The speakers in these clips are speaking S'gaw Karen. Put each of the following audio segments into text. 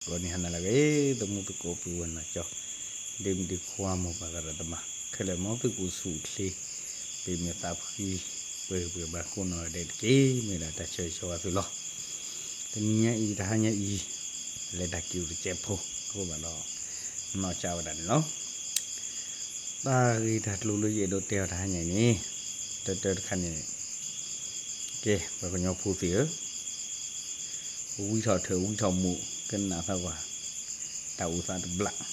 ကီးန့ၣ်ဟါနၤလၢအဂ့ၤ သမူသကိးပုၢ်ဝဲၢ်နီၢ်ကၠီ ဒ့မုၣ်ဒ့ခွါ မိၢ်ပၢ်သရၣ်သမါ ခဲလၢာ် မ်သုကအိၣ်ဆူၣ်အိၣ်ချ့ ပ့ၤမ့ၢ်သးဖှံ ပှဲၤဂံၢ်ပှဲၤဘါကိးနီၢ်ဂၤဒဲးတက့ၢ်. မ့ၢ်ဒၣ်တၢ်ဆၢဂ့ၤဆၢဝါသုလီၤ. တနံၤညါအံၤ တဟါညါအံၤ လၢတၢ်က့ၤအိၣ်တစဲးဖိ အဃိသတးဒီး နီၢ်ကၠီဝဲဒၣ်န့ၣ်လီၤ. တၢ်ဂ့ၢ်တၢ်ကျိၤလၢယအဲၣ်ဒိးတဲအီၤတဟါညါအံၤန့ၣ် တၢတၢတခါန့ၣ် ကဲ ပှၤကညီဖိသ့ၣ်ဧၢ, ဝံထီၣ်ထၢၣ်ဝံထီၣ်မူး ကနၣ်သးကွၢ် တၢ်အိၣ်သးတဘျၣ်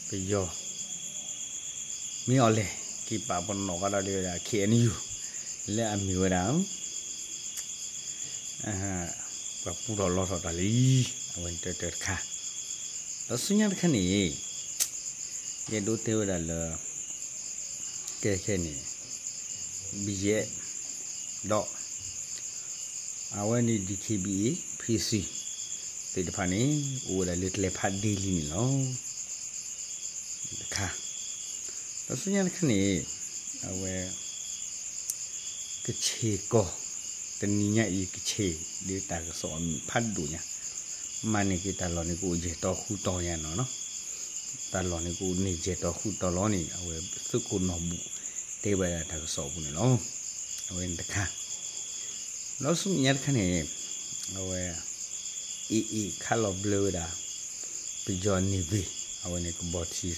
ပယီၤ မ့ၢ်အီၤလဲၣ် က့ၤပာ်ပနီၣ်ကဒီးလၢဝဲဒၣ် ခ့ၣ်အဲၣ်ယူၣ် လၢအမ့ၢ်ဝဲဒၣ် ပှၤပူထီၣ်လီထီၣ်တၢ်လံ, အဝဲန့ၣ်တၢတၢတခါ, ဒီးဆူညါတခါန့ၣ် ယအဲၣ်ဒိးတဲဝဲဒၣ်လၢ ကဲခဲန့ၣ် ဘယဲၣ် ဒီး အဝဲန့ၣ် ဒံၣ်ခ့ၣ်ဘံၣ်အ့ၣ် ဖံစံ သ့ၣ်တဖၣ်န့ၣ် အိၣ်ဝဲဒၣ်လၢကျဲဖးဒ့လံန့ၣ်လီၤ. တခါ, ဒီးဆူညါတခါန့ၣ် အဝဲ ကဆ့ၣ်ကီၢ် တနံၤညါအံၤကဆ့ၣ် ဒ်တၢ်ကစီၣ်အမုာ်ဖးဒိၣ်ညါ, မၤန့ၢ်က့ၤတၢ်လီၢ်န့ၣ် ကအိၣ်ယဲၢ်တီၤဃုတီၤညါနီၤနီၤ, တၢ်လီၢ်န့ၣ်ကအိၣ်န့ၢ်ယဲၢ်တီၤဃုတီၤလီၤန့ၣ် အဝဲသုးခိၣ်နီၢ်ဘူၣ် တဲဝဲဒၣ်တၢ်ကစီၣ်အပူၤန့ၣ်လီၤ. အဝဲန့ၣ်တခါ, ဒီးဆူမဲာ်ညါတခါန့ၣ် အဝဲ အ့ၣ်အ့ၣ် ခးလီၤဘျၢဝဲဒၣ် ပယီၤန့ၣ်ဘ့ၣ် အဝဲန့ၣ်ကဘီ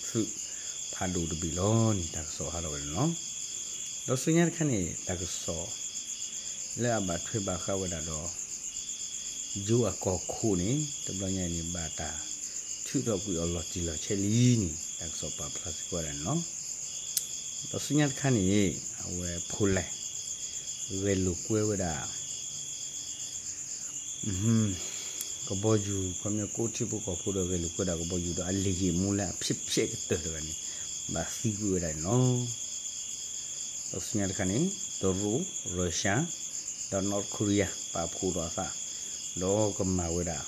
ထံသုး ဖးဒိၣ်တဘ့ၣ်လီၤန့ၣ် တၢ်ကစီၣ်ဟးထီၣ်ဝဲဒၣ်န့ၣ်လီၤ. ဒီးဆူညါတခါန့ၣ် တၢ်ကစီၣ် လၢအဘၣ်ထွဲဘၣ်ဃးဝဲဒၣ်ဒီး ယိၤအကီၢ်ခိၣ်န့ၣ် တဘျီညါအံၤန့ၣ် ဘၣ်တၢ်ထုးထီၣ်ကွံာ်အီၤလီၤတံၢ်လီၤဆဲးလံန့ၣ် တၢ်ကစီၣ်ပာ်ဖျါစ့ၢ်ကီးဝဲဒၣ်န့ၣ်လီၤ. ဒီးဆူညါတခါန့ၣ် အဝဲဖိလဲၣ် ဂဲၤလိာ်ကွဲဝဲဒၣ် ကဘီယူၤ ခီပညီကိးထံဖိကီၢ်ဖိဒီးဂဲၤလိာ်ကွဲဒၣ်ကဘီယူၤဒီးအလံာ်ယံာ်မူလၢအဖျဲးဖျဲးကတၢၢ်တဂၤန့ၣ် ဘၣ်သံကွံာ်ဝဲဒၣ်န့ၣ်လီၤ. ဒီးဆူညါတခါန့ၣ် တရူး Russia ဒီး North Korea ပာ်ဖှိၣ်ထီၣ်အသး ဒီးကမၤဝဲဒၣ်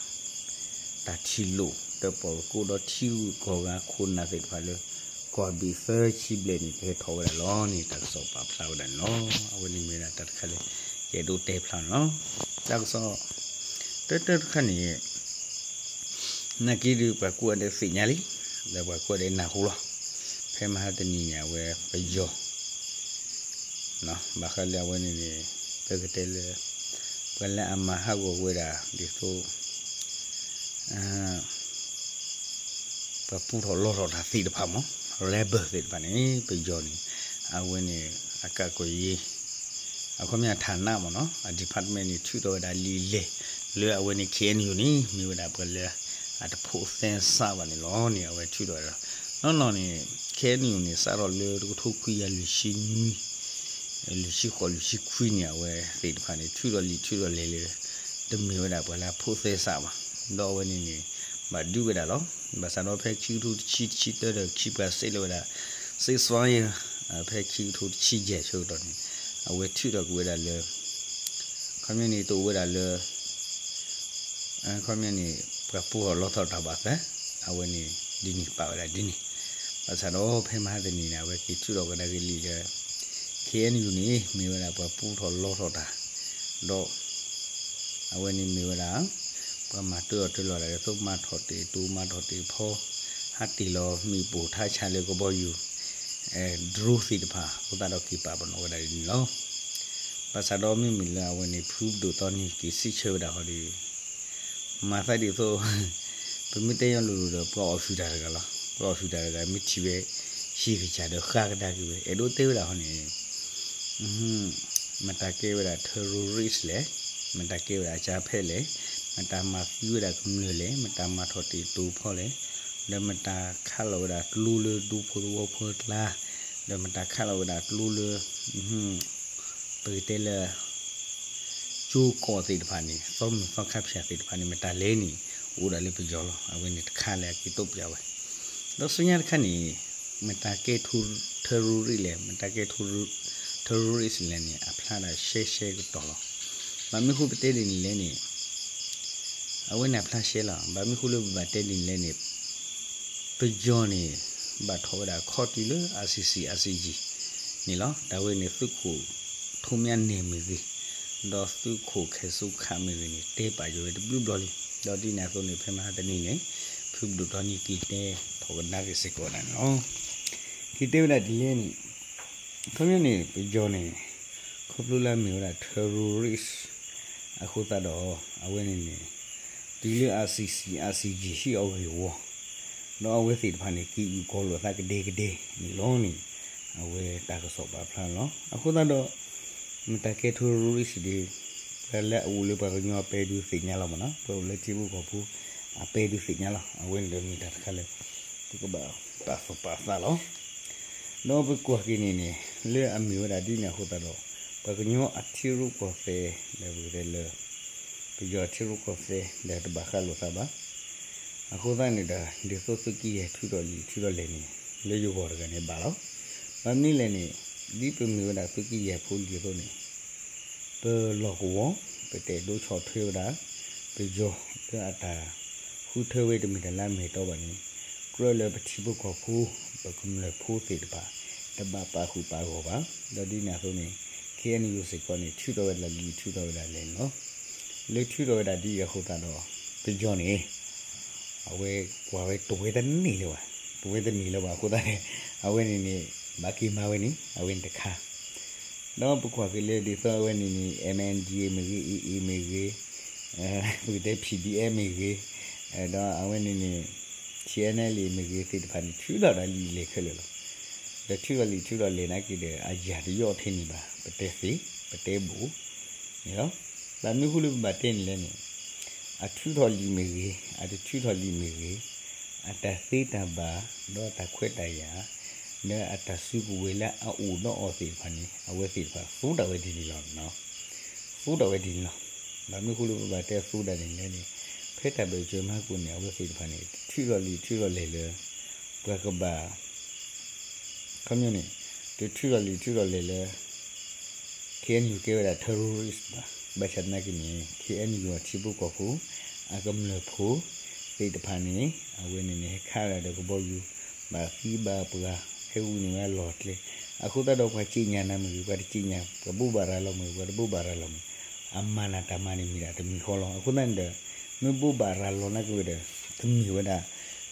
တၢ်ထံၣ်လိာ် ဒီးပီၣ်သကိးဒီးထံဂုၤကီၢ်ဂၤခိၣ်နၢ်သ့ၣ်တဖၣ်လၢ ကီၢ်ဘ့ၣ်သၢဆံဘျဲၣ်န့ၣ် ကဟဲထီၣ်ဝဲဒၣ်လီၤန့ၣ် တၢ်ကစီၣ်ပာ်ဖျါဝဲဒၣ်န့ၣ်လီၤ. အဝဲန့ၣ်မ့ၢ်ဝဲဒၣ်တၢ်တခါလၢ ယအဲၣ်ဒိးတဲဖျါန့ၣ်လီၤ. တၢ်ကစီၣ် တၢတၢတခါန့ၣ် နာ်က့ဒီးပှၤကိးဂၤဒဲးသ့ၣ်ညါလံ, ဒီးပှၤကိးဂၤဒဲးနၢ်ဟူလီၤ. ဖဲမဟါတနံၤန့ၣ် အဝဲပယီၤ ဘၣ်ဃးလၢအဝဲန့ၣ်န့ၣ် ပကတဲလၢ ပှၤလၢအမၤဟးဂီၤဝဲဒၣ် ဒ်သိး ပှၤပူထီၣ်လီထီၣ်တၢ်သ့ၣ်တဖၣ်မး rebel သ့ၣ်တဖၣ်န့ၣ် ပယီၤန့ၣ် အဝဲန့ၣ် အကးကီၢ်ယ့ အခီပညီအဌာနမ့ၢ်နီၤ အ department န့ၣ် ထုးထီၣ်ဝဲဒၣ်လံာ်လဲၢ် လၢအဝဲန့ၣ် ခ့ၣ်အဲၣ်ယူၣ်န့ၣ် မ့ၢ်ဝဲဒၣ်ပှၤလၢ အတဖိးသဲစးဘၣ်န့ၣ်လီၤန့ၣ် အဝဲထုးထီၣ်ဝဲဒၣ် နီၢ်နီၢ်န့ၣ် ခ့ၣ်အဲၣ်ယူၣ်န့ၣ် စးထီၣ်လၢတကထိခွံကယၤလွံၢ်ဆံနွံ လွံၢ်ဆံဃိး လွံၢ်ဆံခွံန့ၣ် အဝဲသ့ၣ်တဖၣ်န့ၣ် ထုးထီၣ်လံာ်ထုးထီၣ်လဲၢ်လၢ တမ့ၢ်ဝဲဒၣ်ပှၤလၢအဖိးသဲစးဘၣ် ဒီးအဝဲန့ၣ်န့ၣ် ဘၣ်ဒုးဝဲဒၣ်လီၤ. ဘၣ်ဆၣ်ဒီးဖဲခံကထိတဆံ တဆံတၢဒီးခံပှၤစဲးလၢဝဲဒၣ် ceasefire ဖဲခံကထိတဆံယဲၢ်ဆၢကတီၢ်န့ၣ် အဝဲထုးထီၣ်ကွံာ်ဝဲဒၣ်လၢ ခီပညီန့ၣ် တအိၣ်ဝဲဒၣ်လၢ ခီပညီန့ၣ် ပှၤပူထီၣ်လီထီၣ်တၢ်ဘၣ်သး အဝဲန့ၣ် ဒ်န့ၣ်ပာ်ဝဲဒၣ်ဒ်န့ၣ် ဘၣ်ဆၣ်ဒီးဖဲမဟါတနံၤန့ၣ် အဝဲက့ၤထုးထီၣ်ကဒါက့ၤလံာ်လၢ ခ့ၣ်အဲၣ်ယူၣ်န့ၣ် မ့ၢ်ဝဲဒၣ်ပှၤပူထီၣ်လီထီၣ်တၢ် ဒီး အဝဲန့ၣ်မ့ၢ်ဝဲဒၣ် ပှၤမၤတၢထီၣ်တၢလီၤဒၣ်ဒ်သိးမၤထီၣ်တ့ၢ်တိၤ မၤထီၣ်တ့ၢ်ဖီ ဟးတ့ၢ်လီၤမ့ၣ်ပိၢ်ထါဆါလၢကဘီယူၤ drone သ့ၣ်တဖၣ် အဃိသတးဒီးက့ၤပာ်ပနီၣ်ဝဲဒၣ်ဒ်န့ၣ်လီၤ. ဘၣ်ဆၣ်ဒီးမ့မ့ၢ်လၢအဝဲန့ၣ် ဖုပဒိၣ်သီနံၤက့ၤစံးဆၢဝဲဒၣ်ဟီဒီး မၤသးဒ်သိး ပမ့ၢ်တဲညီလိၤလိၤဒီး ပှၤအီၣ်ဖုၣ်တၢ်တဂၤလီၤ. ပှၤအီၣ်ဖုၣ်တၢ်တဂၤ မ့ၢ်ထံၣ်ဝဲ ဟံၣ်ကစၢ်ဒီးဃါကဒါက့ၤဝဲ အဲၣ်ဒိးတဲဝဲဒၣ်ဟီန့ၣ် မတၤကဲဝဲဒၣ် terrorist လဲၣ်, မတၤကဲဝဲဒၣ် အကြမ်းဖက် လဲၣ်, မတၤမၤသံဝဲဒၣ်ကမျၢၢ်လဲၣ်, မတၤမၤထီၣ်တ့ၢ်တိၤဖီလဲၣ်, ဒီးမတၤခးလီၤဝဲဒၣ်ကျိလၢဒူဖိသဝီဖိအကျါ, ဒီးမတၤခးလီၤဝဲဒၢ်ကျိလၢ ပကတဲလၢ ကၠိကီၢ်သ့ၣ်တဖၣ်န့ၣ် သီမုၢ်သီခါဖၠၣ်သ့ၣ်တဖၣ်န့ၣ် မတၤလဲၣ်န့ၣ် အိၣ်ဒၣ်လၢပယီၤလီၤ. အဝဲန့ၣ်တခါလၢအက့ၤတိာ်ပၠးဝဲ ဒီးဆူညါတခါန့ၣ် မတၤကဲ terrorist လဲၣ်, မတၤကဲ terrorist လဲၣ်န့ၣ် အဖျါဒၣ်ရှဲရှဲကတီၢ်လီၤ. ဘၣ်မနုၤဃိပတဲဒ်န့ၣ်လဲၣ်န့ၣ် အဝဲန့ၣ်အဖျါရှဲလီၤ. ဘၣ်မနုၤဃိလၢပဘၣ်တဲဒ်န့ၣ်လဲၣ်န့ၣ် ပယီၤန့ၣ် ဘၣ်ထီၣ်ဝဲဒၣ်ခီတုၤလၢ ICC ICJ န့ၣ်လီၤ. တၢ်ဝဲန့ၣ်သုးခိၣ်ထိးမၠၣ်နဲၣ်မ့ၢ်ဂ့ၤ, ဒီးသုးခိၣ်ခဲၣ်စူခးမ့ၢ်ဂ့ၤန့ၣ် တဲပာ်ယွၤဝဲတဘျုးဘျီလံ. ဒီးဒ်န့ၣ်အသိးန့ၣ် ဖဲမဟါတနံၤန့ၣ် ဖုဘျိးတီနံၤက့ၤတဲထီၣ်ကဒါက့ၤစ့ၢ်ကီးဝဲဒၣ်န့ၣ်လီၤ. က့ၤတဲဝဲဒၣ်ဒ်လဲၣ်န့ၣ် ခီပညီန့ၣ် ပယီၤန့ၣ် ခီဖျိလၢအမ့ၢ်ဝဲဒၣ် terrorist အဃိသတးဒီး အဝဲန့ၣ်န့ၣ် တုၤလၢ ICC ICJ ဟ့ၣ်အီၤဂ့ၢ်ဝီ ဒီးအဝဲသ့ၣ်တဖၣ်န့ၣ် က့ၤအုၣ်ကီၤလိာ်အသးကဒဲကဒဲန့ၣ်လီၤန့ၣ် အဝဲတၢ်ကစီၣ်ပာ်ဖျါလီၤ. အဃိသတးဒီး မတၤကဲ terrorist ဒ် ပှၤလၢအအိၣ်လၢပှၤကညီအပဲဒုးသ့ၣ်ညါလီၤမ့ၢ်နီၤ, ပှၤအိၣ်လၢထံဖိကီၢ်ဖိအပဲဒုးသ့ၣ်ညါလီၤ. အဝဲန့ၣ်ဒီးမ့ၢ်တၢ်တခါလၢ ပကဘၣ်ပာ်သူၣ်ပာ်သးလီၤ. ဒီးပကွၢ်က့ၤန့ၣ်န့ၣ် လၢအမ့ၢ်ဝဲဒၣ်ဒ်န့ၣ်အဃိသတးဒီး ပှၤကညီအထံရူၢ်ကီၢ်သဲး ဒီးပကတဲလၢ ပယီၤထံရူၢ်ကီၢ်သဲး ဒီးတဘၣ်ဃးလိာ်သးဘၣ်. အဃိသတးန့ၣ်ဒီး ဒ်သိးသုးက့ယဲၢ်ထုးထီၣ်လံာ်ထုးထီၣ်လဲၢ်န့ၣ် လၢယဂီၢ်တဂၤန့ၣ်ဘၣ်လီၤ. ဘၣ်မနုၤလဲၣ်န့ၣ် ဒ်ပမ့ၢ်ဝဲဒၣ်သုးက့ယဲၢ်ဖိလံၤအသိးန့ၣ် ပလီၢ်ကဝီၤ ပတအဲၣ်ဒိးဆီၣ်ထွဲဝဲဒၣ် ပယီၤလၢအတၢ်ဃုထၢဝဲတမ့ၢ်တၢ်လၢအမ့ၢ်အတီဘၣ်န့ၣ် ကြၢးလၢပထံဖိကီၢ်ဖိ ပကမျၢၢ်ဖိသ့ၣ်တဖၣ် တဘၣ်ပာ်ဃုာ်ပာ်ဂီၢ်ဘၣ်. ဒီးဒ်န့ၣ်အသိးန့ၣ် KNU စ့ၢ်ကီးန့ၣ် ထုးထီၣ်ဝဲဒၣ်လံာ် ထုးထီၣ်ဝဲဒၣ်လဲၢ်န့ၣ်လီၤ. လၢထုးထီၣ်ဝဲဒၣ်ဒ်အံၤအဃိသတးဒီး ပယီၤန့ၣ် အဝဲကွၢ်ဝဲတဝဲတန့ၢ်လၢၤဘၣ်, တဝဲတန့ၢ်လၢၤဘၣ်အဃိသတးန့ၣ် အဝဲန့ၣ်န့ၣ် ဘၣ်က့ၤမၤဝဲန့ၣ် အဝဲန့ၣ်တခါ ဒီးပကွၢ်က့ၤလၢဒ်သိးအဝဲန့ၣ်န့ၣ် MNDAA မ့ၢ်ဂ့ၤ AA မ့ၢ်ဂ့ၤ, ပကတဲ PDF မ့ၢ်ဂ့ၤ, ဒီးအဝဲန့ၣ်န့ၣ် TNLA မ့ၢ်ဂ့ၤသ့ၣ်တဖၣ်န့ၣ် ထုးထီၣ်ဒၣ်လံာ်လဲၢ်ခဲလၢာ်လီၤ. ဒီးထုးထီၣ်လံာ်ထုးထီၣ်လဲၢ်နာ်က့ဒီး အယၤတယီၣ်ထဲန့ၣ်ဘၣ်, ပတဲသ့, ပတဲဘူးန့ၣ်လီၤ. ဘၣ်မနုၤဃိလၢပဘၣ်တဲန့ၣ်လဲၣ်န့ၣ် အထုးထီၣ်လံာ်မ့ၢ်ဂ့ၤ, အတထုးထီၣ်လံာ်မ့ၢ်ဂ့ၤ, အတၢ်သ့တၢ်ဘၣ် ဒီးတၢ်ခွဲးတၢ်ယာ် လၢအတၢ်စုကဝဲၤလၢအအိၣ်ဒီးအီၤသ့ၣ်တဖၣ်န့ၣ် အဝဲသ့ၣ်တဖၣ်သူဒၣ်ဝဲဒ်န့ၣ်လီၤ. သူဒၣ်ဝဲဒ်န့ၣ်လီၤ. ဘၣ်မနုၤဃိလၢပဘၣ်တဲသူဒၣ်န့ၣ်လဲၣ်န့ၣ် ဖဲတၢ်ဘၢၣ်စၢၤမၤဟးကိၣ်န့ၣ် အဝဲသ့ၣ်တဖၣ်န့ၣ် ထုးထီၣ်လံာ်ထုးထီၣ်လဲၢ်လၢ ပှၤကဘၣ် ခီပညီန့ၣ် တထုးထီၣ်လံာ်ထုးထီၣ်လဲၢ်လၢ KNU ကဲဝဲဒၣ် terrorist ဘၣ်. ဘၣ်ဆၣ်သနာ်က့န့ၣ် KNU အထံဖိကီၢ်ဖိ အကမျၢၢ်ဖိသ့ၣ်တဖၣ်န့ၣ် အဝဲန့ၣ်န့ၣ် ဟဲခးဝဲဒၣ်ဒီးကဘီယူၤ ဘၣ်သံဘၣ်ပှၢ် ဟဲဂုာ်န့ၢ်ဝဲအလီၢ်အကျဲ အဃိသတးဒီးပှၤစံးညါနၤမ့ၢ်ဂ့ၤ ပှၤတစံးညါ ပှၤဘိးဘၣ်ရၤလီၤမ့ၢ်ဂ့ၤ ပှၤတဘိးဘၣ်ရၤလီၤမ့ၢ် အမၤနၢၤတၢ်မၤန့ၣ်မ့ၢ်ဒၣ်တမံၤဃီလီၤ. အဃိသတးန့ၣ်ဒီး မ့ၢ်ဘိးဘၣ်ရၤလီၤနာ်က့ဝဲဒီး တမ့ၢ်ဝဲဒၣ်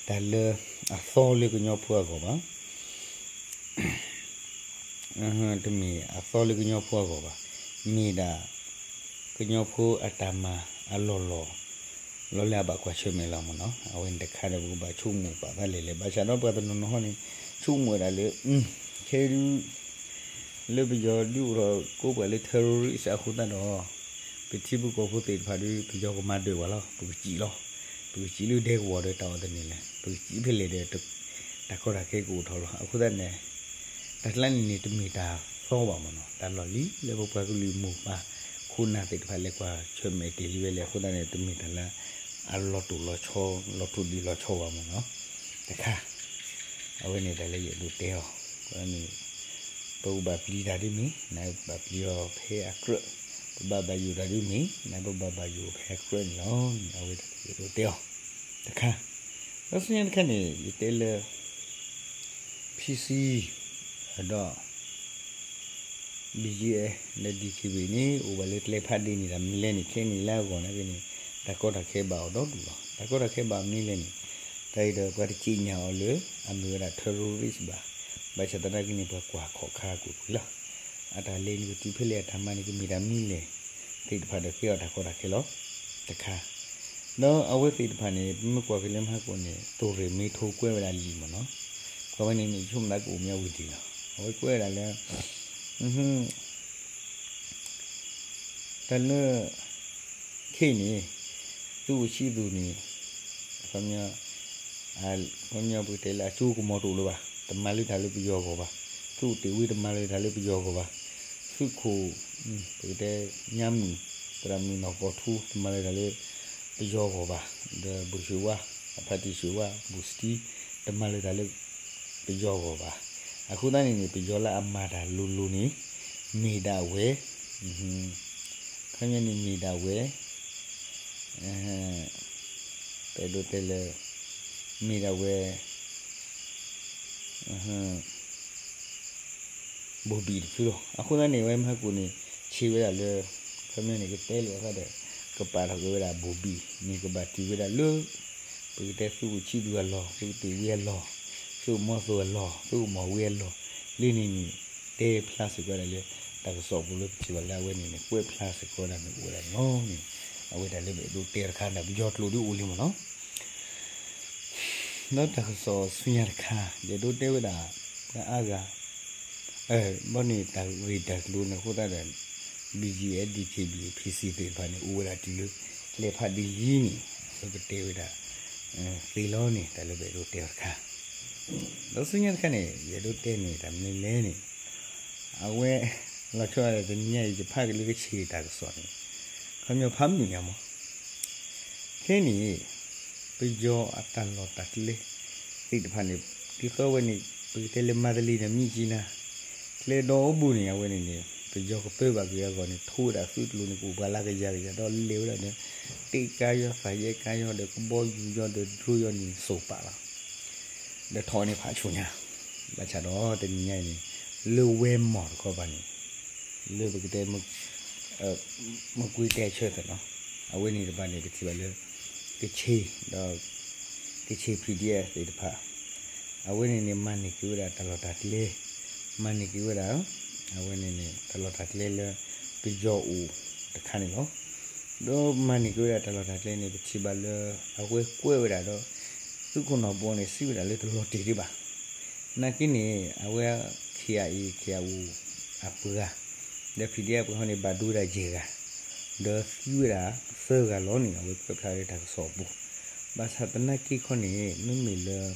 တၢ်လၢအသီလၢကညီဖိအဂီၢ်ဘၣ်. တမ့ၢ်အသီလၢကညီဖိအဂီၢ်ဘၣ်. မ့ၢ်ဒၣ် ကညီဖိအတၢ်မၤအလီၢ်လီၢ် လီၤလၢအဘၣ်ကွၢ်ဆၢၣ်မဲာ်လီၤမ့ၢ်နီၤ. အဝဲန့ၣ်တခါဒီးပကဘၣ်ဆိကမိၣ်ပာ်သးလဲၢ်လဲၢ် ဘၣ်ဆၣ်ဒီးပှၤတနီၤနီၤဟီန့ၣ် ဆိကမိၣ်ဝဲဒၣ်လၢ ခဲဒု လၢပယီၤဒုးအိၣ်ထီၣ်ကိးပှၤလၢ terrorist အဃိသတးဒီး ပထံဖိကီၢ်ဖိသ့ၣ်တဖၣ်ဒီး ပယီၤကမၤဒၢးပှၤလီၤ. ပကစံးလီၤ. ပကစံးလၢဒဲကဝီၤဒီးတၢ်အီၣ်တန့ၢ်လဲၣ်, ပကစံးဖဲလဲၣ်ဒီး တၢ်ကီတၢ်ခဲကအိၣ်ထီၣ်လီၤ. အဃိသတးန့ၣ် တၢ်ကျါန့ၣ်န့ၣ် တမ့ၢ်တၢ်သီဘၣ်မ့ၢ်နီၤ, တၢ်လီၢ်လံၤလၢပပှၤကလုာ်မိၢ်ပၢ်ခိၣ်နၢ်သ့ၣ်တဖၣ်လဲၤကွၢ်ဆၢၣ်မဲာ်တ့ၢ်လံဝဲလဲၣ်. အဃိသတးန့ၣ် တမ့ၢ်တၢ်လၢ အလီၤတိၢ်လီၤဆီ လီၤထိၣ်ဒံးလီၤဆီဘၣ်မ့ၢ်နီၤ. တခါ အဝဲန့ၣ်တၢ်လၢယအဲၣ်ဒိးတဲအီၤ န့ၣ် ပကဘၣ်ပျံၤတၢ်ဒ်မ့ၢ် နပဘၣ်ပျံၤအီၤဖဲအကြၢး, ပဘၣ်ဘၣ်ယိၣ်တၢ်ဒ်မ့ၢ် နပဘၣ်ဘၣ်ယိၣ်ဖဲအကြၢးန့ၣ်လီၤ. အဝဲတၢ်လၢယအဲၣ်ဒိးတဲအီၤ တခါ ဒီးဆူညါတခါန့ၣ် ယတဲလၢ PC ဒီး BGF ဒီး DKBA န့ၣ် အိၣ်ဘၣ်လၢကျဲဖးဒ့န့ၣ် တၢ်မနုၤလဲၣ်န့ၣ် ခဲန့ၣ်လၢအဂီၢ်နာ်က့န့ၣ် တၢ်ကီတၢ်ခဲဘၣ်အီၤဒီဒူၣ်လီၤ. တၢ်ကီတၢ်ခဲဘၣ်မနုၤလဲၣ်န့ၣ် တၢ်အံၤဒီးပှၤတစံးညါအီၤလၢ အမ့ၢ်ဝဲဒၣ် terrorist ဘၣ်. ဘၣ်ဆၣ်သနာ်က့န့ၣ် ပှၤကွၢ်ခီၣ်ခါကွ့ၢ်ကွ့ၢ်လီၤ. အတၢ်လဲၤနုာ်ကတုၤဖဲလဲၣ် အတၢ်မၤန့ၣ်ကမ့ၢ်တၢ်မနုၤလဲၣ် သ့ၣ်တဖၣ်ဒီးကဲအီၤတၢ်ကီတၢ်ခဲလီၤ. တခါ ဒီးအဝဲသ့ၣ်တဖၣ်န့ၣ် ပမ့ၢ်ကွၢ်က့ၤလၢမဟါကိၣ်န့ၣ် သုးရ့ၣ်မ့ထိကွဲဝဲဒၣ်လံာ်မ့ၢ်နီၤ. ကွၢ်ဝဲန့ၣ်န့ၣ် ယဆိကမိၣ်သးကအိၣ်မ့ၢ်အဝံၤဒံးလီၤ. အဝဲကွဲဝဲဒၣ်လၢ တၢ်လၢ ခဲအံၤန့ၣ် သုးအိၣ်ဆံးသူၣ်န့ၣ် ခီပညီ ပကတဲလၢအကၠိကမီၤတအိၣ်လၢၤဘၣ်, တမၤလၢတၢ်လၢပယီၤအဂီၢ်ဘၣ်. သုးအိၣ်တ့ၢ်ဝံၤတမၤလၢတၢ်လၢပယီၤအဂီၢ်ဘၣ်. သုးခိၣ် ပကတဲ ညါမုၢ် သရၣ်မုၣ်နီၢ်ကီၢ်ထူ တမၤလၢတၢ်လၢပယီၤအဂီၢ်ဘၣ်. ဒီးဘိၣ်ၡ့ဝါ အဖါတံၢ်ၡ့ဝါ ဘိၣ်စတံ တမၤလၢတၢ်လၢ ပယီၤအဂီၢ်ဘၣ်. အဃိသတးန့ၣ်န့ၣ် ပယီၤလၢအမၤတၢ်လိၤလိၤန့ၣ် မ့ၢ်ဒၣ်ဝဲ ခီပညီန့ၣ်မ့ၢ်ဒၣ်ဝဲ ပအဲၣ်ဒိးတဲလၢ မ့ၢ်ဒၣ်ဝဲ ဘိၣ်ဘံၣ်တဖုလီၤ. အဃိသတးန့ၣ် အဝဲမဟါကိၣ်န့ၣ် ဆံးဝဲဒၣ်လၢ ခီပညီန့ၣ် ကတဲလိာ်အသးဒီး က ကပာ်ထီၣ်က့ၤဝဲဒၣ်ဘိၣ်ဘံၣ်န့ၣ် ကဘၣ်တုၤဝဲဒၣ်လၢ ပကတဲသုးခိၣ်ဆံဒူအလီၢ်, သုးခိၣ်သ့ၣ်ဝံအလီၢ်, သုးခိၣ်မီသိအလီၢ်, သုးခိၣ်မီၢ်ဝ့အလီၢ်, လၢန့ၣ်န့ၣ် တဲဖျါစ့ၢ်ကီးဝဲဒၣ်လၢ တၢ်ကစီၣ်ပူၤလၢပထံၣ်ဘၣ်လၢအဝဲန့ၣ်န့ၣ် ကွဲးဖျါစ့ၢ်ကီးဝဲဒၣ်န့ၣ်အိၣ်ဝဲဒၣ်န့ၣ်လီၤန့ၣ်, အဝဲဒၣ်လၢပအဲၣ်ဒိးတဲတခါန့ၣ် ပယီၤကျိာ်ဒ်အိၣ်လံမ့ၢ်နီၤ. ဒီးတၢ်ကစီၣ်ဆူညါတခါ ယအဲၣ်ဒိးတဲဝဲဒၣ် ပှၤအါဂၤ ဘီန့ၣ်တၢ်ဂ့ၢ်တၢ်ကျိၤန့ၣ်အဃိသတးဒီး ဘီကၠီၣ်အဲၣ် ဒံၣ်ခ့ၣ်ဘံၣ် ဖံစံၣ်သ့ၣ်တဖၣ်န့ၣ် အိၣ်ဝဲဒၣ်တုၤလၢ ကျဲဖးဒ်လံန့ၣ် အဝဲကတဲဝဲဒၣ် သ့လီၤန့ၣ် တၢ်လၢပအဲၣ်ဒိးတဲအီၤတခါ ဒီးဆူညါတခါန့ၣ် ယအဲၣ်ဒိးတဲန့ၣ် တၢ်မနုၤလဲၣ်န့ၣ် အဝဲ လီၤဆီဒၣ်တနံၤညါအံၤ ယဖးက့ၤလၢကဆ့ၣ်တၢ်ကစီၣ်န့ၣ် ခီပညီဖးမုာ်ညါမး ခဲန့ၣ် ပယီၤအတၢ်လီၢ်တၢ်ကျဲသ့ၣ်တဖၣ်န့ၣ် ဒ်သိးဝဲန့ၣ် ပကတဲလၢမၤတလံၤဒီးမံၣ်ကၠံနါ ကျဲဒီဘိန့ၣ် အဝဲန့ၣ်န့ၣ် ပယီၤကပၢဘၣ်က့ၤအဂီၢ်န့ၣ် ထိဝဲဒၣ်သုးကျိၤန့ၣ် ကအိၣ်ပှၤလၢကယၤကယၤဒီးလဲၤဝဲဒၣ်ဒီး တ့ကါယီၤ သးယဲကါယီၤ ဒီးကဘီယူၤယီၤ ဒီး drone ယီၤန့ၣ် စိာ်ပာ်လီၤ ဒီးထီၣ်န့ၣ်ဖးဆူၣ်ညါ ဘၣ်ဆၣ်ဒီးတနံၤညါအံၤန့ၣ် လၢဝဲမီၢ်တခီပၤန့ၣ် လၢပကတဲ မကွ့တဲဆၢသနီၤ အဝဲန့ၣ်တဖၣ်န့ၣ် ပထံၣ်ဘၣ်လၢ ကဆ့ၣ်ဒီး ကဆ့ၣ် PDF သ့ၣ်တဖၣ် အဝဲန့ၣ်န့ၣ် မၤန့ၢ်က့ၤဝဲဒၣ်တၢ်လီၢ်တၢ်ကျဲ မၤန့ၢ်က့ၤဝဲဒၣ် အဝဲန့ၣ်န့ၣ် တၢ်လီၢ်တၢ်ကျဲလၢ ပယီၤအိၣ်တခါန့ၣ်လီၤ. ဒီးမၤန့ၢ်က့ၤဝဲဒၣ်တၢ်လီၢ်တၢ်ကျဲန့ၣ် ပထံၣ်ဘၣ်လၢ အဝဲကွဲးဝဲဒၣ်ဒီး သုးခိၣ်နီၢ်ဘီန့ၣ် စံးဝဲဒၣ်လၢတလီၤတံၢ်ဒံးဘၣ် နာ်က့န့ၣ် အဝဲ ခ့ၣ်အံၣ် ခ့ၣ်အူ အပှၤ ဒီး PDF အပှၤဟီန့ၣ် ဘၣ်ဒိဝဲဒၣ်ယဲၢ်ဂၤ ဒီးသံဝဲဒၣ်သၢဂၤလီၤန့ၣ် အဝဲကွဲးဖျါလၢတၢ်ကစီၣ်အပူၤ ဘၣ်ဆၣ်သနာ်က့ခီန့ၣ် မ့မ့ၢ်လၢ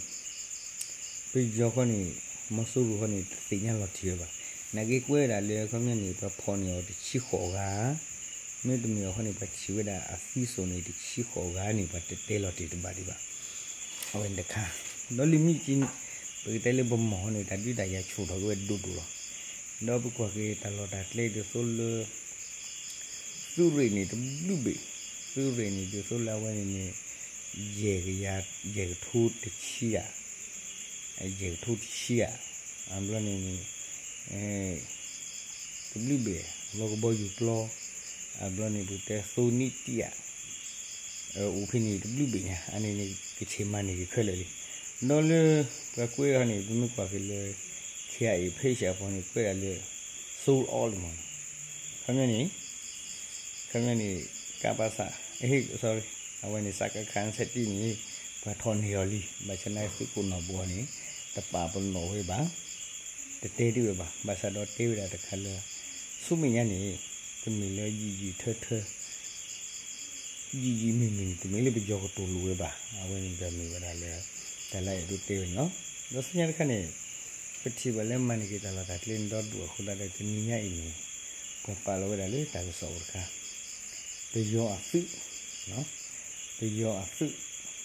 ပယီၤခီန့ၣ် မီၤစိရိၤခီန့ၣ် တသ့ၣ်ညါလီၤတံၢ်ဝဲဘၣ်. နာ်က့ကွဲးဝဲဒၣ်လၢ ခီပညီန့ၣ် ပှၤဖီၣ်န့ၢ်အီၤတဆံဃိးဂၤ, မ့တမ့ၢ်အီၤခီန့ၣ် ပှၤထံၣ်ဝဲဒၣ်အသံစိာ်န့ၣ် တဆံဃိးဂၤန့ၣ် ပှၤတတဲလီၤတံၢ်တဘၣ်ဒံးဘၣ်. အဝဲန့ၣ်တခါ, ဒီးလၢမ့ၢ်က့ ပကတဲလၢပမီၢ်န့ၣ် တၢ်ဒုးတၢ်ယၤဆူၣ်ထီၣ်က့ၤဝဲဒိၣ်ဒိၣ်လီၤ. ဒီးပကွၢ်က့ၤတၢ်လီၢ်တၢ်ကျဲဒ်သိးလၢ သုးရ့ၣ်န့ၣ်တဘျုးဘ့ၣ်, သုးရ့ၣ်န့ၣ်ဒ်သိးလၢအဝဲန့ၣ်န့ၣ် ယဲၢ်ကယၤ ယဲၢ်ကထိတဆံဧါ, ယဲၢ်ကထိတဆံဧါ, အဘျီန့ၣ်န့ၣ် တဘျုးဘ့ၣ် လီၢ်ကဘီယူၤပျီ, အဘျီန့ၣ်ပကတဲသိနံၣ်တံၢ်ဧါ, အိၣ်ဖဲန့ၣ်တဘျုးဘ့ၣ်ညါ, အန့ၣ်န့ၣ် ကဆ့ၣ်မၤန့ၢ်က့ၤခဲလၢာ်လံ. ဒီးလၢ ပှၤကွဲးအီၤန့ၣ် ပမ့ၢ်ကွၢ်က့ၤလၢ ခ့ၣ်အံၣ် page အပူၤန့ၣ် ကွဲးဒၣ်လၢ sold out လံမး, ခီပညီန့ၣ် ခီပညီန့ၣ် ကပစ sorry အဝဲန့ၣ် စကခ ဆယ့်တစ်န့ၣ် ပှၤထီၣ်န့ၢ်အီၤလံ, ဘၣ်ဆၣ်နာ်က့သုးခိၣ်နီၢ်ဘီန့ၣ် တပာ်ပနီၣ်ဝဲဘၣ်, တတဲတ့ၢ်ဝဲဘၣ်, ဘၣ်ဆၣ်ဒီးတဲဝဲဒၣ်တခါလၢ ဆူမဲာ်ညါန့ၣ် တမ့ၢ်လၢယံာ်ယံာ်ထၢထၢ ယံာ်ယံာ်မုၢ်မုၢ်န့ၣ် တမ့ၢ်လၢပယီၤကတိၤလိာ်ဝဲဘၣ်, အဝဲန့ၣ်ဒီးမ့ၢ်ဝဲဒၣ်လၢ တၢ်လၢအဲၣ်ဒိးတဲဝဲန့ၣ်လီၤ. ဒီးဆူညါတခါန့ၣ် ပထံၣ်ဘၣ်လၢမၤန့ၢ်က့ၤတၢ်လီၢ်တၢ်ကျဲန့ၣ်ဒီဒူၣ်အဃိသတးဒီး တနံၤညါအံၤန့ၣ် ပှၤပာ်လီၤဝဲဒၣ်လၢတၢ်ကစီၣ်အိၣ်တခါ ပယီၤအသုး, ပယီၤအသုး,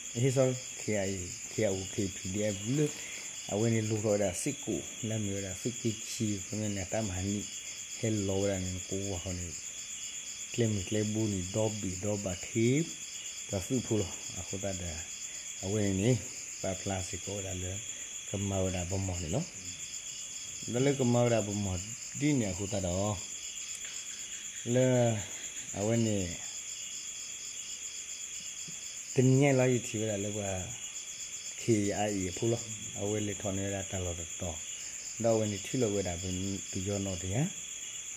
ဟ့ sorry ခ့ၣ်အံၣ် ခ့ၣ်အူ ခ့ၣ် PDF လၢ အဝဲန့ၣ်လိၣ်ထီၣ်ဝဲဒၣ်စ့ၢ်ကီး လၢအမ့ၢ်ဝဲဒၣ်သုးက့ခံ ခီပညီန့ၣ် အတၢ်မၤနံၣ် ဟဲလီၤဝဲဒၣ်န့ၣ် ကဝီၤဃီန့ၣ် ကျဲမုၢ်ကျဲဘိန့ၣ် ဒီဘ့ၣ်ဒီဘၣ်ထံး ပှၤသုးဖိလီၤ. အဃိသတးဒီး အဝဲန့ၣ်န့ၣ် ပာ်ဖျါစ့ၢ်ကီးဝဲဒၣ်လၢ ကမၤဝဲဒၣ်ပမီၢ်န့ၣ်လီၤ. ဒီးလၢကမၤဝဲဒၣ်ပမီၢ်ဒ်န့ၣ်အဃိသတးဒီး လၢ အဝဲန့ၣ် တနံၤညါအံၤလီၤ ယထံၣ်ဝဲဒၣ်လၢပှၤ ခ့ၣ်အံၣ်အဖိလီၤ. အဝဲလဲၤထီၣ်န့ၢ်ဝဲဒၣ်တၢ်လီၢ်တတီၤ, ဒီးအဝဲန့ၣ်ထံၣ်လိာ်ဝဲဒၣ်ပယီၤနီၣ်တယၢ်,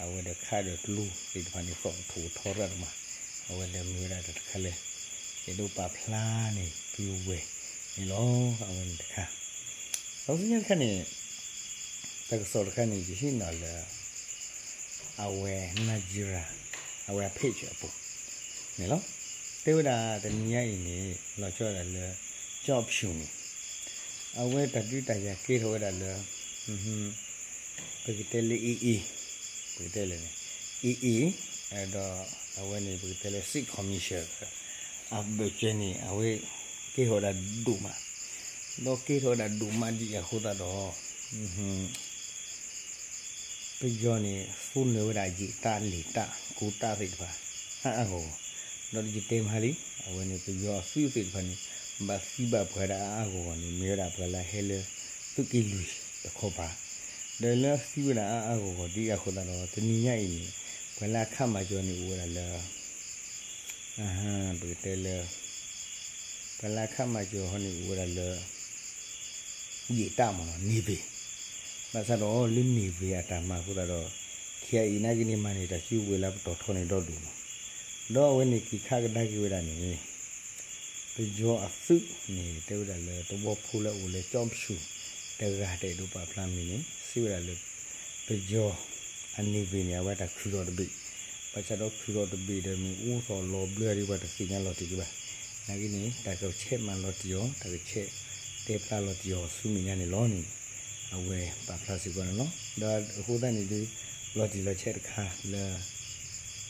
အဝဲဒီးခးဒီးကျိသ့ၣ်တဖၣ်န့ၣ် သီၣ်ကထိၣ်ကထီရၣ်တမး, အဝဲလဲၤမ့ၢ်ဝဲဒၣ်တၢ်တခါလၢ အဲၣ်ဒိးပာ်ဖျါန့ၣ် ပုၢ်ဝဲၢ်န့ၣ်လီၤ. အဝဲန့ၣ်တခါ ဒီးဆူညါတခါန့ၣ် တၢ်ကစီၣ်တခါန့ၣ် ယဟံးန့ၢ်လၢ အဝဲ Nigeria အဝဲအ page အပူၤန့ၣ်လီၤ. တဲဝဲဒၣ်တနံၤညါအံၤန့ၣ် လီၤဆီဒၣ်တၢ်လၢ ကၠီၣ်ဖၠူၣ်န့ၣ် အဝဲတၢ်ဒုးတၢ်ယၤကဲထီၣ်ဝဲဒၣ်လၢ ပကတဲလၢ AA, ပကတဲလၢ AA, ဒီးအဝဲန့ၣ် ပကတဲလၢ စစ်ကောင်စီ အဘၢၣ်စၢၤန့ၣ် အဝဲကဲထီၣ်ဝဲဒၣ်ဒိၣ်မး, ဒီးကဲထီၣ်ဝဲဒၣ်ဒိၣ်မးဒ်အံၤအဃိသတးဒီး ပယီၤန့ၣ် သူနၢၤဝဲဒၣ်ယံာ်တၢ်လံာ်တၢ်ကိးတၢ်သ့ၣ်တဖၣ် အါအါဂီၢ်ဂီၢ်, ဒီးယတဲမးလံ အဝဲန့ၣ် ပယီၤအသုးသ့ၣ်တဖၣ်န့ၣ် ဘၣ်သံဘၣ်ပှၢ်ဒၣ်အါအါဂီၢ်ဂီၢ်န့ၣ် မ့ၢ်ဝဲဒၣ်ပှၤလၢဟဲလၢ သုးက့လွံၢ်တခီပၤ, ဒီးလၢသံဝဲဒၣ်အါအါဂီၢ်ဂီၢ်ဒ်အဃိသတးဒီး တနံၤညါအံၤန့ၣ် ပှၤလၢအခးမၤကၠီန့ၣ်အိၣ်ဝဲဒၣ်လၢ ပ ပကတဲလၢ ပှၤလၢအခးမၤစၢၤဟီန့ၣ် အိၣ်ဝဲဒၣ်လၢ ယံာ်တၢ်မ့ၢ်နီၤ Navy, ဘၣ်ဆၣ်ဒီးလၢNavyအတၢ်မၤအဃိသတးဒီး ခဲအံၤနာ်က့န့ၣ် မၤန့ၢ်တၢ်စုကဝဲၤလၢပတီၢ်ထီန့ၣ်ဒီဒိၣ်မး, ဒီးအဝဲန့ၣ်က့ၤခးကဒါက့ၤဝဲဒၣ်န့ၣ် ပယီၤအသုးန့ၣ် တဲဝဲဒၣ်လၢသဝီဖိလၢအအိၣ်လၢကၠီပဆူၣ် တဂၤတအဲၣ်ဒိးပာ်ဖျါမံၤန့ၣ် စံးဝဲဒၣ်လၢ ပယီၤအNavyန့ၣ် အဝဲတၢ်ခုၣ်ထီၣ်တဘ့ၣ်, ဘၣ်ဆၣ်ဒီးခုၣ်ထီၣ်တဘ့ၣ်ဒီးမ့ၢ်အိၣ်သီၣ်လီၤဘျၢဒ်ပှၤတသ့ၣ်ညါလီၤတံၢ်ဒံးဘၣ်, နာ်က့န့ၣ် တၢ်ကဆဲးမၤလီၤတံၢ်အီၤ တၢ်ကဆဲးတဲဖျါလီၤတံၢ်အီၤဆူမဲာ်ညါန့ၣ်လီၤန့ၣ် အဝဲပာ်ဖျါစ့ၢ်ကီးန့ၣ်လီၤ. ဒီးအဃိသတးန့ၣ်ဒုး လီၤတံၢ်လီၤဆဲးတခါလၢ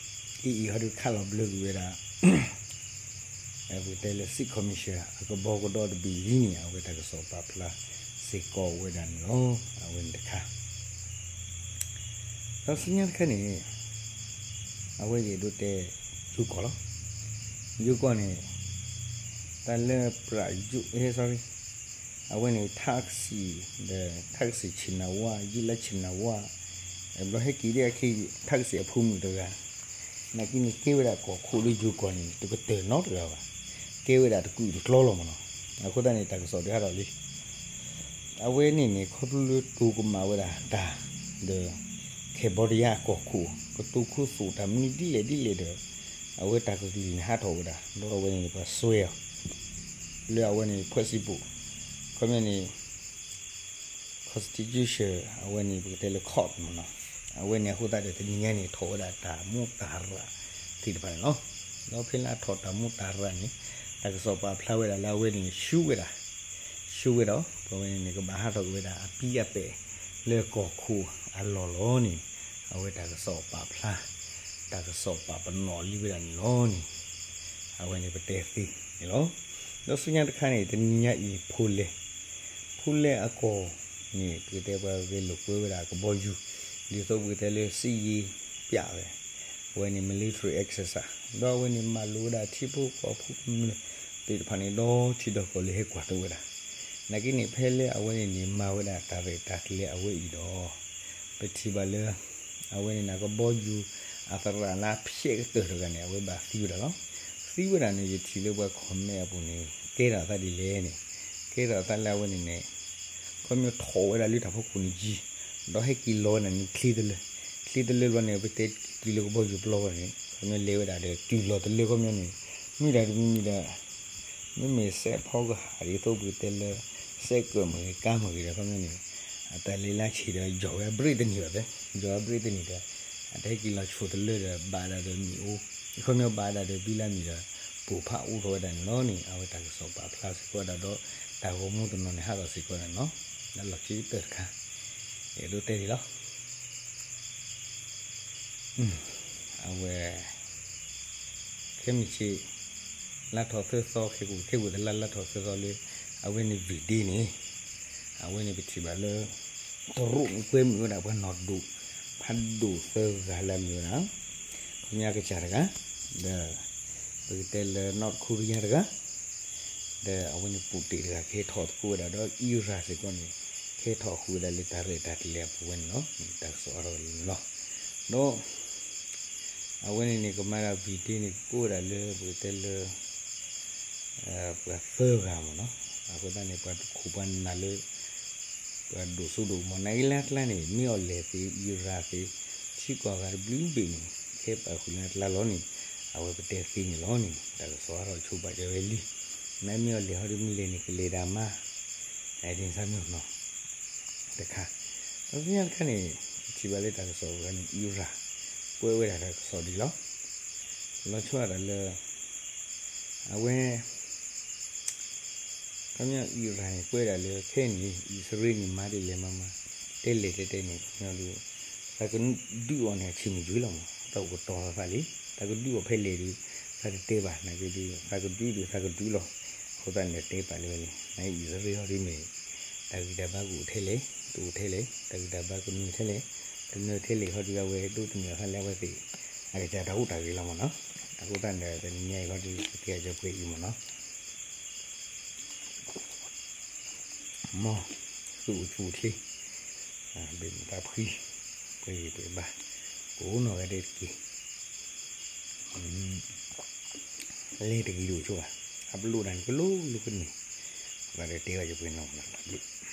အံၤအံၤဟီဒုးခးလီၤဘျၢကွံာ်ဝဲဒၣ် ပကတဲလၢ Seat Commission အကဘီကဒီးတဘ့ၣ်လံန့ၣ် အဝဲတၢ်ကစီၣ်ပာ်ဖျါစ့ၢ်ကီးဝဲဒၣ်န့ၣ်လီၤ. အဝဲန့ၣ်တခါ ဒီးဆူညါတခါန့ၣ် အဝဲယအဲၣ်ဒိးတဲ ယိၤကီၢ်လီၤ. ယိၤကီၢ်န့ၣ် တၢ်လၢပြးယိၤ sorry အဝဲန့ၣ် ထးကစံၣ် ဒီး ထးကစံၣ်ဆ့ၣ်နီၤဝါ ယုၢ်လါဆ့ၣ်နီၤဝါ ဘျီဟဲက့ၤဒ်အခံ ထးကစံၣ်အဖိမုၣ်တဂၤ နာ်က့န့ၣ် ကဲဝဲဒၣ်ကီၢ်ခိၣ်လၢယိၤကီၢ်န့ၣ် တကတၢၢ်နီတဂၤဘၣ်. ကဲဝဲဒၣ်တကူာ်တကျီလီၤမ့ၢ်နီၤ. အဃိသတးန့ၣ် တၢ်ကစီၣ်ဒုးဟးထီၣ်လံ အဝဲန့ၣ်န့ၣ် ခီဖျိလၢတိၤကမၣ်ဝဲဒၣ်တၢ် ဒီး Cambodia အကီၢ်ခိၣ် ကတိၤခူသူၣ်တၢ်မနုၤဒ်လဲၣ်ဒ်လဲၣ်ဒီး အဝဲတၢ်ကလုၢ်န့ၣ်ဟးထီၣ်ဝဲဒၣ် ဒီးအဝဲန့ၣ်န့ၣ် ပှၤစွဲအီၤ လၢအဝဲန့ၣ် ဖွဲ့စည်းပုံ ခီပညီန့ၣ် constitution အဝဲန့ၣ် ပကတဲလၢ court မ့ၢ်နီၤ. အဝဲန့ၣ်အဃိသတးဒီး တနံၤညါန့ၣ် ထီၣ်ဝဲဒၣ်တၢ်မူးတၢ်ရၢ်သ့ၣ်တဖၣ်န့ၣ်လီၤ. ဒီးဖဲလၢအထီၣ်တၢ်မူးတၢ်ရၢ်န့ၣ် တၢ်ကစီၣ်ပာ်ဖျါဝဲဒၣ်လၢအဝဲန့ၣ် ဆူဝဲဒၣ် ဆူဝဲဒီး ပဝဲန့ၣ်န့ၣ် ကဘၣ်ဟးထီၣ်က့ၤဝဲဒၣ်အပံအပဲၢ်လၢကီၢ်ခိၣ်အလီၢ်လီၤန့ၣ် အဝဲတၢ်ကစီၣ်ပာ်ဖျါ တၢ်ကစီၣ်ပာ်ပနီၣ်လံဝဲဒၣ်န့ၣ်လီၤန့ၣ် အဝဲန့ၣ်ပတဲသ့န့ၣ်လီၤ. ဒီးဆူညါတခါန့ၣ် တနံၤညါအံၤ ဖိလဲ ဖိလဲအကီၢ်န့ၣ် ပကတဲပှၤဂဲၤလိာ်ကွဲဝဲဒၣ်ကဘီယူၤ ဒ်သိးပကတဲလၢ စစ်ရေးပြပွဲ အဝဲန့ၣ် military exercise ဒီးအဝဲန့ၣ်မၤလိာ်ဝဲဒၣ်ထံဖိကီၢ်ဖိကမျၢၢ်သ့ၣ်တဖၣ်န့ၣ် ဒီထံဒီကီၢ်လၢဟဲကွၢ်သိးဝဲဒၣ် နာ်က့န့ၣ် ဖဲလၢအဝဲန့ၣ်န့ၣ် မၤဝဲဒၣ်တၢ်ရဲၣ်တၢ်ကျဲၤအဝဲအံၤဒီး ပထံၣ်ဘၣ်လၢ အဝဲန့ၣ်န့ၣ် ကဘီယူၤအသရၣ်လၢအဖျဲးကတၢၢ်တဂၤန့ၣ် အဝဲဘၣ်သံဝဲဒၣ်လီၤ. သံဝဲဒၣ်န့ၣ် ယထံၣ်လၢပှၤ comment အပူၤန့ၣ် ကဲထီၣ်အသးဒ်လဲၣ်န့ၣ် ကဲထီၣ်အသးလၢအဝဲန့ၣ်န့ၣ် ခီပညီထီၣ်ဝဲဒၣ်လၢတၢ်ဖီခိၣ်န့ၣ်ယံၤ ဒီးဟဲက့ၤလီၤဝဲဒၣ်န့ၣ်ချ့တလၢ ချ့တလၢဘျီန့ၣ် ပတဲတုၤလၢကဘီယူၤပျီဘၣ်န့ၣ် ခီပညီလဲၤဝဲဒၣ်ဒီးတုၤလီၤတလၢခီပညီန့ၣ် မ့ၢ်တၢ်တမံၤမံၤဒီး မ့မ့ၢ်စဲးဖီကဟၣ်ဒ်သိးပကတဲလၢ စဲးကၢးမ့ၢ်ဂ့ၤ ကါမ့ၢ်ဂ့ၤဒီး ခီပညီန့ၣ် အတၢ်လဲၤလၢဆံးဒီး ယီၢ်ဝဲအ brake တန့ၢ်ဘၣ်ဖဲ ယီၢ်ဝဲအ brake တန့ၢ်ဒီး အတဟဲက့ၤလီၤဆိၣ်တလၢဒီး ဘၣ်ဒၣ်ဒီးမ့ၣ်အူ ခီပညီဘၣ်ဒၣ်ဒီးဘံလၢမံၤဒီး ပိာ်ဖးအိၣ်ထီၣ်ဝဲဒၣ်န့ၣ်လီၤန့ၣ် အဝဲတၢ်ကစီၣ်ပာ်ဖျါစ့ၢ်ကီးဒၣ်ဒီး တၢ်ဂီၤမူတနီၤန့ၣ် ဟးထီၣ်စ့ၢ်ကီးန့ၣ်လီၤ. လၢလီၢ်ခံကတၢၢ်တခါ အဲၣ်ဒိးတဲဒ်လီၤ. အဝဲ ခဲမုၢ်ဆ့ၣ် လါထီၣ်သၢသီ ခဲကိာ်ခဲကိာ်တလါ လါထီၣ်သၢသီလၢ အဝဲန့ၣ် V-Day န့ၣ် အဝဲန့ၣ်ပထံၣ်ဘၣ်လၢ တရူးန့ၣ်ကွဲမုာ်ဝဲဒၣ်ပှၤနီၢ်ဒိၣ် ဖးဒိၣ်သၢဂၤလၢအမ့ၢ်ဝဲဒၣ် ခီပညီကစၢ်တဂၤ ဒီး ပကတဲလၢ North Korea တဂၤ ဒီးအဝဲန့ၣ် Putin တဂၤ ကဟဲထီၣ်သကိးဝဲဒၣ်ဒီး Iran စ့ၢ်ကီးန့ၣ် ကဟဲထီၣ်ဃုာ်ဝဲဒၣ်လၢတၢ်ရဲၣ်တၢ်ကျဲၤအပူၤဝဲန့ၣ်လီၤ. တၢ်ကစီၣ်အါထီၣ်ဝဲန့ၣ်လီၤ. ဒီး အဝဲန့ၣ်န့ၣ် ကမၤဒၣ် V-Day န့ၣ် ကကိးဝဲဒၣ်လၢ ပကတဲလၢ ပှၤသၢဂၤမ့ၢ်နီၤ. အဃိသတးန့ၣ် ပှၤတခိၣ်ပှၤနၢ်လၢ ပှၤဒိၣ်စိဒိၣ်ကမီၤ နာ်က့လၢအကျါန့ၣ် မ့ၢ်အီၤလဲၣ်သ့ Iran သ့ ထံကီၢ်ဂၤတဘျုးဘ့ၣ်န့ၣ် ကဲပာ်ဃုာ်လၢအကျါလီၤန့ၣ် အဝဲပတဲသ့န့ၣ်လီၤန့ၣ် တၢ်ကစီၣ်အါထီၣ်ဆိပာ်စၢၤဝဲလံ. နာ်မ့ၢ်အီၤလဲၣ်ဟီဒ်မ့ၢ်လဲၣ်န့ၣ် ကလဲၤဒၣ်မး ဒ်န့ၣ်သးမ့ၢ်နီၤ တခါ ဒီးဆူညါတခါန့ၣ် ပထံၣ်ဘၣ်လၢတၢ်ကစီၣ်အဂၤန့ၣ် Iran ကွဲးဝဲဒၣ်တၢ်ကစီၣ်ဒ်လီၤ. လီၤဆီဒၣ်တၢ်လၢ အဝဲ ခီပညီ Iran န့ၣ် ကွဲးဒၣ်လၢခဲအံၤန့ၣ် အံၣ်စရ့လးန့ၣ် မၤဒ်လဲၣ်မၤမၤ တဲလဲၣ်တဲတဲန့ၣ် ခီပညီဒုး သးကဒုးအီၤန့ၣ် အဆံးမုၢ်ကွံာ်လီၤမး တၢ်အိၣ်ကတီၤသးလံ သးကဒုးအီၤဖဲလဲၣ်ဒီး သးတတဲဘၣ် နာ်က့ဒီး သးကဒုးဒီး သးကဒုးလီၤ. အဃိသတးန့ၣ် တဲပာ်လၢဝဲန့ၣ် နာ်က့အံၣ်စရ့လးဟီဒ်မ့ၢ် တၢ်ဂံၢ်တၢ်ဘါကအိၣ်ထဲလဲၣ် တအိၣ်ထဲလဲၣ် တၢ်ဂံၢ်တၢ်ဘါကနၢၤထဲလဲၣ် တနၢၤထဲလဲၣ်ဟီဒ်အဝဲဒိးသန့ၤအသးလၢအဝဲသ့ၣ် အကစၢ်တၢ်ဟူးတၢ်ဂဲၤလီၤမ့ၢ်နီၤ. အဃိသတးန့ၣ် တနံၤညါအံၤဟီဒ် ပကဲအကၢၤပှဲၤအံၤမ့ၢ်နီၤ မ် သူၣ်အိၣ်ဆူၣ်အိၣ်ချ့ ဘ့ၣ်မုၢ်သးဖှံ ပှဲၤဂံၢ်ပှဲၤဘါ ကိးနီၢ်ဂၤဒဲးတက့ၢ်. လဲၤတဂ့ၤဒိၣ်ဆိဘၣ်, အပလိၣ်တၢ်န့ၣ် ကလိလိကန့ၣ်, ဘၣ်ဒီးတဲဘၣ်ယပှဲၤနီၤလီၤလီၤ,